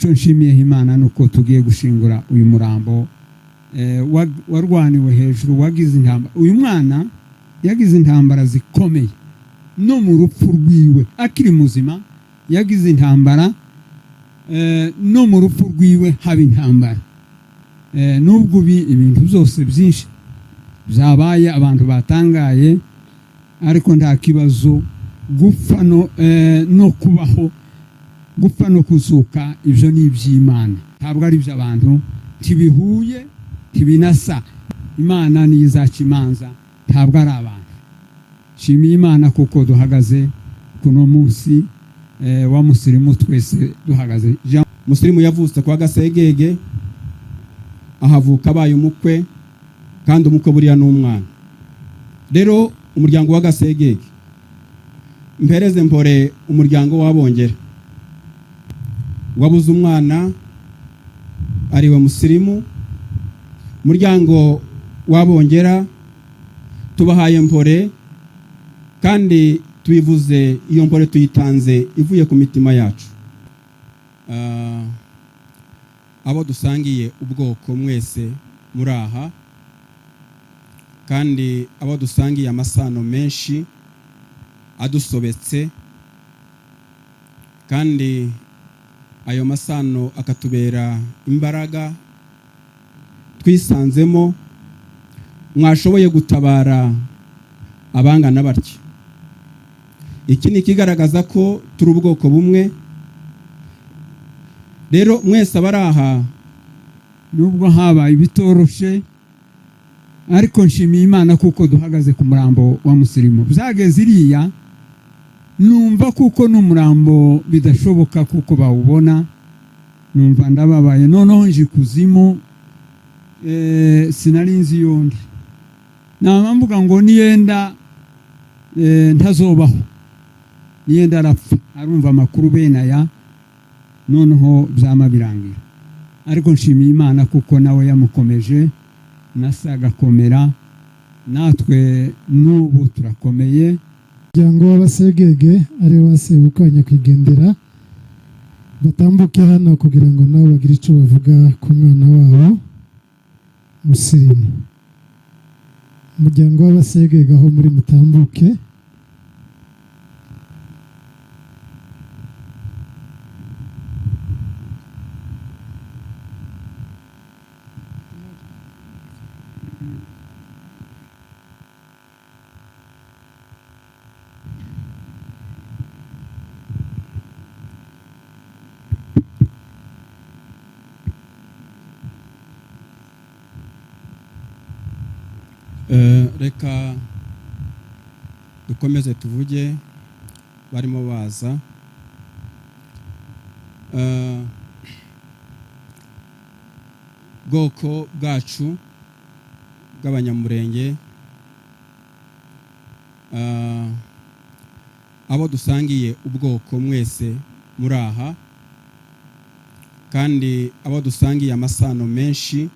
Icyo nshimiye Imana ni uko tugiye gushingura uyu murambo warwaniwe hejuru, wagize intambara. Uyu mwana yagize intambara zikomeye no mu rupfu rwiwe akiri muzima, yagize intambara no mu rupfu rwiwe haba intambara. Nubwo ubi ibintu byose byinshi byabaye, abantu batangaye, ariko nta kibazo. Gupfa no kubaho, gupfa no kuzuka, ibyo ni iby'Imana, ntabwo ari iby'abantu. Ntibihuye, ntibinasa. Imana niyo izaca imanza, ntabwo ari abantu. Nshimiye Imana kuko duhagaze kuno munsi wa Musirimu, twese duhagaze. Musirimu yavutse kwa Gasegege, ahavuka abaye umukwe, kandi umukwe buriya ni umwana. Rero umuryango wa Gasegege, mpereze mpore umuryango w'Abongera wabuze umwana ariwe Musirimu. Umuryango w'Abongera tubahaye mpore, kandi tubivuze iyo mpore tuyitanze ivuye ku mitima yacu. Abo dusangiye ubwoko mwese muri aha, kandi abo dusangiye amasano menshi adusobetse, kandi ayo masano akatubera imbaraga twisanzemo, mwashoboye gutabara abangana batya. Iki ni ikigaragaza ko turi ubwoko bumwe. Rero mwese abari aha, nubwo habaye ibitoroshe, ariko nshimiye Imana kuko duhagaze ku murambo wa Musirimu. Byageze iriya numva kuko n'umurambo bidashoboka kuko bawubona, numva ndababaye. Noneho nje ikuzimu, sinari nzi yundi nama mvuga ngo niyenda ntazobaho, niyenda arapfa, arumva amakuru bene aya, noneho byama birangira. Ariko nshimiye Imana kuko nawe yamukomeje, nasa agakomera, natwe n'ubu turakomeye. Umuryango w'Abasegege ari wo basebukwe nyakwigendera batambuke hano kugira ngo nabo bagire icyo bavuga ku mwana wabo Musirimu. Umuryango w'Abasegege aho muri mutambuke. Reka dukomeze tuvuge barimo baza. Bwoko bwacu bw'Abanyamurenge, abo dusangiye ubwoko mwese muri aha, kandi abo dusangiye amasano menshi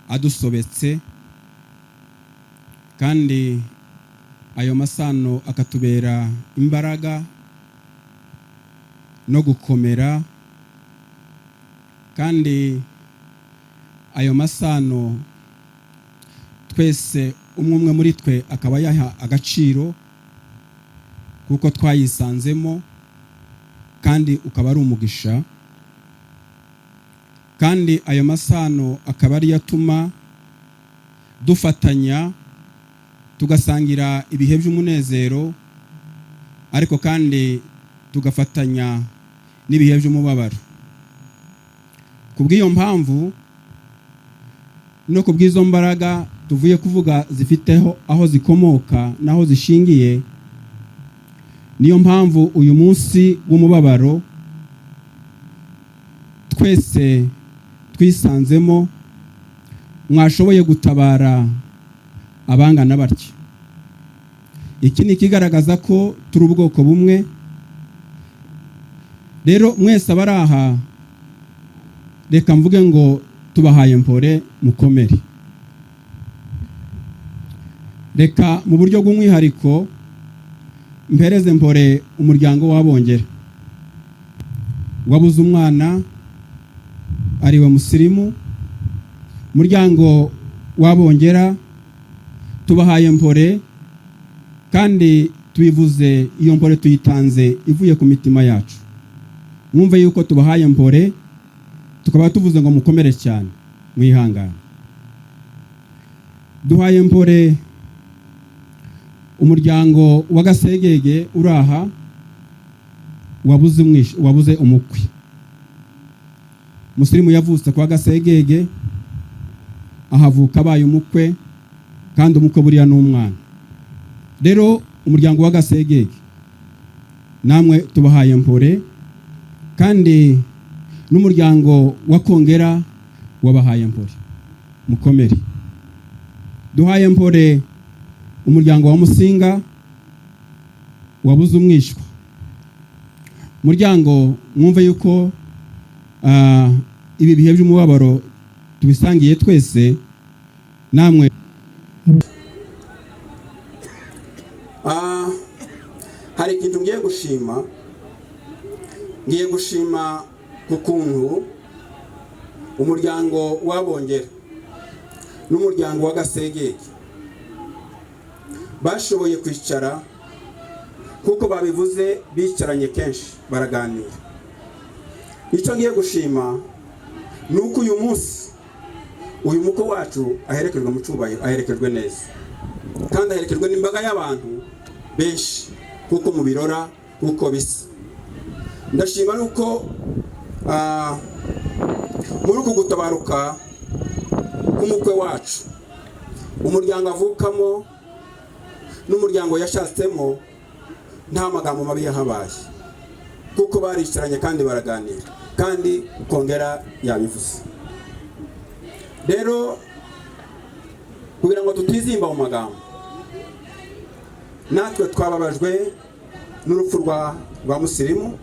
adusobetse, kandi ayo masano akatubera imbaraga no gukomera, kandi ayo masano twese umwe umwe muri twe akaba yaha agaciro kuko twayisanzemo, kandi ukaba ari umugisha, kandi ayo masano akaba ariyo atuma dufatanya tugasangira ibihe by'umunezero, ariko kandi tugafatanya n'ibihe by'umubabaro. Ku bw'iyo mpamvu no ku bw'izo mbaraga tuvuye kuvuga zifiteho aho zikomoka n'aho zishingiye, niyo mpamvu uyu munsi w'umubabaro twese twisanzemo, mwashoboye gutabara abangana batya. Iki ni ikigaragaza ko turi ubwoko bumwe. Rero mwese abari aha, reka mvuge ngo tubahaye mpore, mukomere. Reka mu buryo bw'umwihariko mpereze mpore umuryango w'Abongera wabuze umwana Ariwe Musirimu. Umuryango w'Abongera tubahaye mpore, kandi tubivuze iyo mpore tuyitanze ivuye ku mitima yacu. Mwumve yuko tubahaye mpore, tukaba tuvuze ngo mukomere cyane, mwihangane. Duhaye mpore umuryango wa Gasegege uraha wabuze umukwe. Musirimu yavutse kwa Gasegege, ahavuka abaye umukwe, kandi umukwe buriya ni umwana. Rero umuryango wa Gasegege namwe tubahaye mpore, kandi n'umuryango wa Kongera wabahaye mpore, mukomere. Duhaye mpore umuryango wa Musinga wabuze umwishywa. Umuryango mwumve yuko ibi bihe by'umubabaro tubisangiye twese namwe. Hari ikintu ngiye gushima, ngiye gushima ku kuntu umuryango w'Abongera n'umuryango wa Gasegege bashoboye kwicara, kuko babivuze bicaranye kenshi baraganira. Icyo ngiye gushima ni uko uyu munsi uyu mukwe wacu aherekejwe mu cyubahiro, aherekejwe neza, kandi aherekejwe n'imbaga y'abantu benshi, kuko mubirora kuko bisa. Ndashima nuko muri uku gutabaruka k'umukwe wacu, umuryango avukamo n'umuryango yashatsemo nta magambo mabi yahabaye, kuko baricaranye kandi baraganira, kandi Kongera yabivuze. Rero kugira ngo tutizimba mu magambo, natwe twababajwe n'urupfu rwa Musirimu.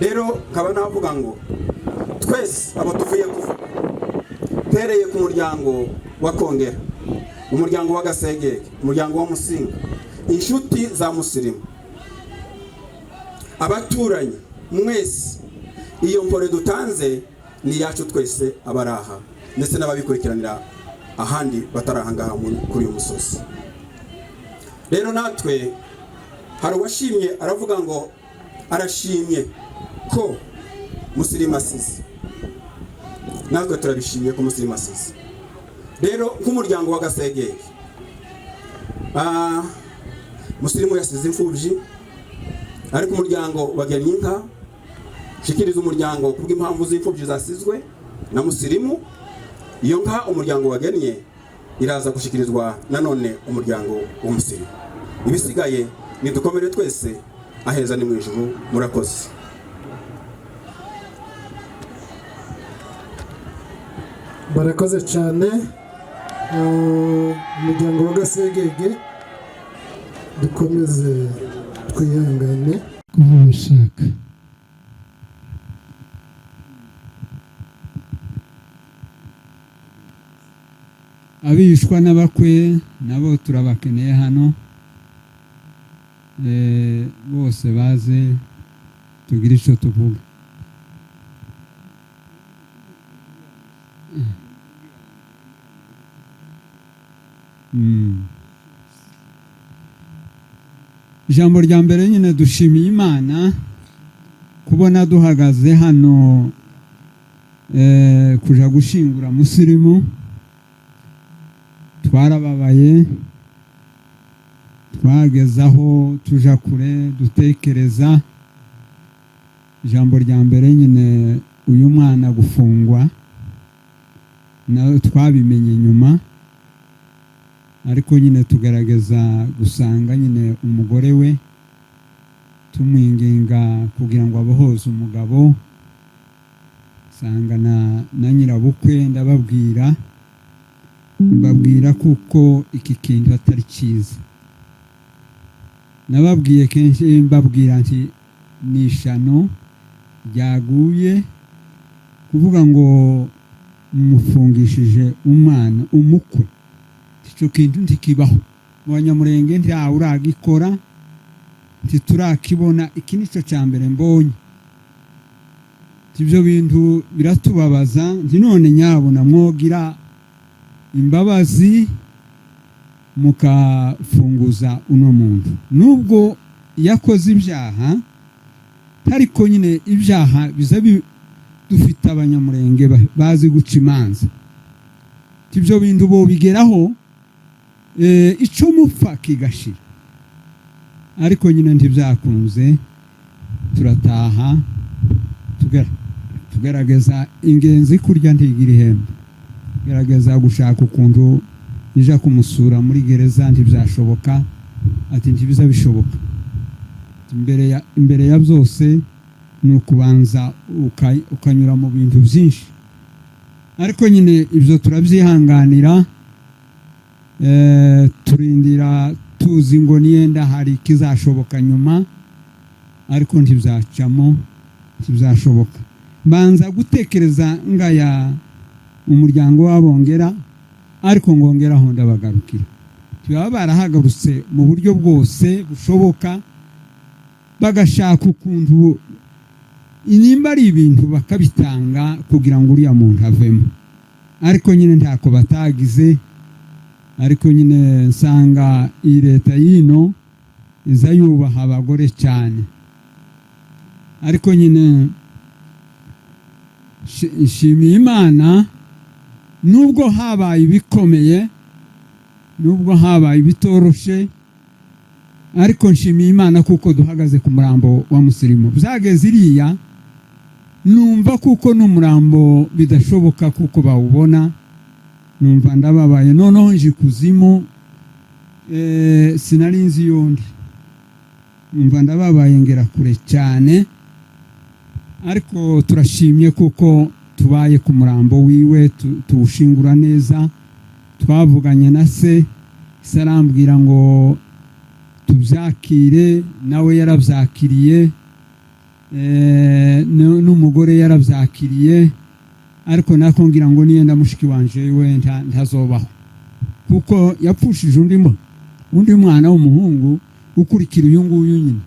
Rero nkaba navuga ngo twese abo tuvuye kuvuga, mpereye ku muryango wa Kongera, umuryango wa Gasegege, umuryango wa Musinga, inshuti za Musirimu, abaturanyi mwese, iyo mpore dutanze ni iyacu twese abari aha, ndetse n'ababikurikiranira ahandi batari aha ngaha kuri uyu musozi. Rero natwe hari uwashimye aravuga ngo arashimye ko Musirimu asize, natwe turabishimye ko Musirimu asize. Rero nk'umuryango wa Gasegege, Musirimu yasize imfubyi, ariko umuryango wagennye inka ushikiriza umuryango kubw'impamvu z'imfubyi zasizwe na Musirimu. Iyo nka umuryango wagennye iraza gushikirizwa nanone umuryango w'Umusirimu. Ibisigaye nidukomere twese, aheza ni mu ijuru. Murakoze. Barakoze cyane umuryango wa Gasegege, dukomeze twihangane. Kuba bashaka abishwa n'abakwe nabo turabakeneye hano, bose baze tugire icyo tuvuga. Ijambo rya mbere nyine, dushimiye Imana kubona duhagaze hano kuja gushingura Musirimu. Twarababaye, twageze aho tuja kure dutekereza. Ijambo rya mbere nyine, uyu mwana gufungwa nawe twabimenye nyuma, ariko nyine tugaragaza gusanga nyine umugore we tumwinginga kugira ngo abohoze umugabo. Sanga na nyirabukwe ndababwira, mbabwira kuko iki kintu atari cyiza. Nababwiye kenshi, mbabwira nti ni ishano ryaguye kuvuga ngo mufungishije umwana umukwe. Icyo kintu ntikibaho mu Banyamurenge, ntawe uragikora, ntiturakibona. Iki nicyo cya mbere mbonye. Ibyo bintu biratubabaza. Nti none nyabona mwogira imbabazi mukafunguza uno muntu, nubwo yakoze ibyaha, ariko nyine ibyaha biza dufite Abanyamurenge bazi guca imanza. Ibyo bintu bobigeraho, icyo mupfa kigashira. Ariko nyine ntibyakunze, turataha, tugerageza ingenzi kurya ntigira ihembe, gerageza gushaka ukuntu nija kumusura muri gereza, ntibyashoboka. Ati ntibiza bishoboka, imbere ya byose ni ukubanza ukanyura mu bintu byinshi. Ariko nyine ibyo turabyihanganira, turindira tuzi ngo niyenda hari ikizashoboka nyuma, ariko ntibyacamo, ntibyashoboka. Mbanza gutekereza ngaya umuryango w'Abongera, ariko ngongeraho ndabagarukira. Baba barahagarutse mu buryo bwose bushoboka, bagashaka ukuntu nimba ari ibintu bakabitanga kugira ngo uriya muntu avemo, ariko nyine ntako batagize. Ariko nyine nsanga iyi leta y'ino iza yubaha abagore cyane. Ariko nyine nshimiye Imana, nubwo habaye ibikomeye, nubwo habaye ibitoroshe, ariko nshimiye Imana kuko duhagaze ku murambo wa Musirimu. Byageze iriya numva kuko n'umurambo bidashoboka kuko bawubona, numva ndababaye. Noneho nje ikuzimu, sinari nzi yundi, numva ndababaye ngera kure cyane. Ariko turashimye kuko tubaye ku murambo wiwe, tuwushingura neza. Twavuganye na se, se arambwira ngo tubyakire, nawe yarabyakiriye, n'umugore yarabyakiriye. Ariko nako ngira ngo niyenda mushiki wanje we ntazobaho, kuko yapfushije undi mwana w'umuhungu ukurikira uyu nguyu. Nyine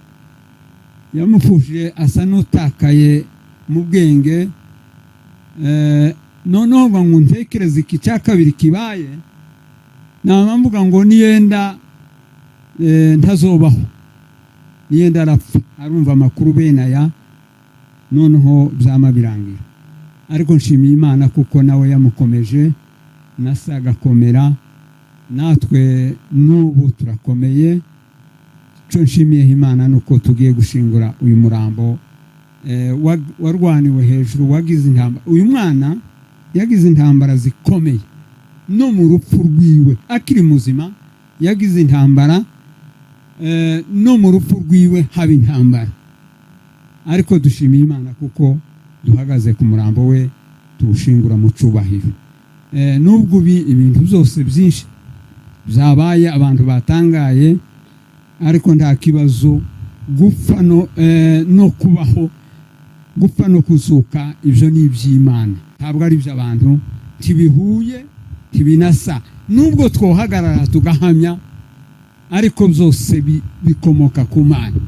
yamupfushije asa n'utakaye mu bwenge. Noneho ngo ntekereze iki cya kabiri kibaye, nama mvuga ngo niyenda ntazobaho, niyenda arapfa, arumva amakuru bene aya, noneho byama birangira. Ariko nshimiye Imana kuko nawe yamukomeje, na se agakomera, natwe n'ubu turakomeye. Icyo nshimiyeho Imana ni uko tugiye gushingura uyu murambo warwaniwe hejuru, wagize intambara. Uyu mwana yagize intambara zikomeye, no mu rupfu rwiwe akiri muzima yagize intambara, no mu rupfu rwiwe haba intambara. Ariko dushimiye Imana kuko duhagaze ku murambo we, tuwushingura mu cyubahiro. Nubwo ibintu byose byinshi byabaye, abantu batangaye, ariko nta kibazo. Gupfa no kubaho, gupfa no kuzuka, ibyo ni iby'Imana, ntabwo ari iby'abantu. Ntibihuye, ntibinasa. Nubwo twohagarara tugahamya, ariko byose bikomoka ku Mana.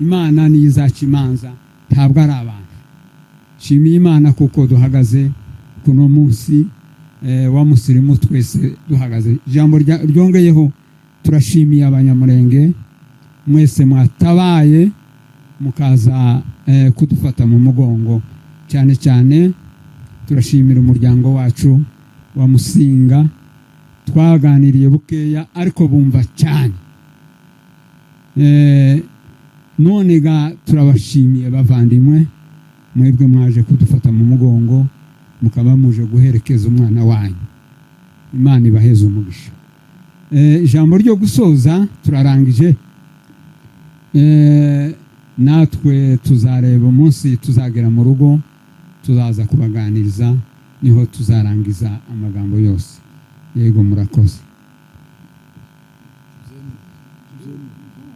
Imana niyo izaca imanza, ntabwo ari abantu. Nshimiye Imana kuko duhagaze kuno munsi wa Musirimu, twese duhagaze. Ijambo ryongeyeho, turashimiye Abanyamurenge mwese mwatabaye mukaza kudufata mu mugongo. Cyane cyane turashimira umuryango wacu wa Musinga, twaganiriye bukeya ariko bumva cyane. None ga turabashimiye bavandimwe, mwebwe mwaje kudufata mu mugongo, mukaba muje guherekeza umwana wanyu. Imana ibaheze umugisha. Ijambo ryo gusoza, turarangije. Natwe tuzareba umunsi tuzagera mu rugo, tuzaza kubaganiriza, niho tuzarangiza amagambo yose. Yego, murakoze.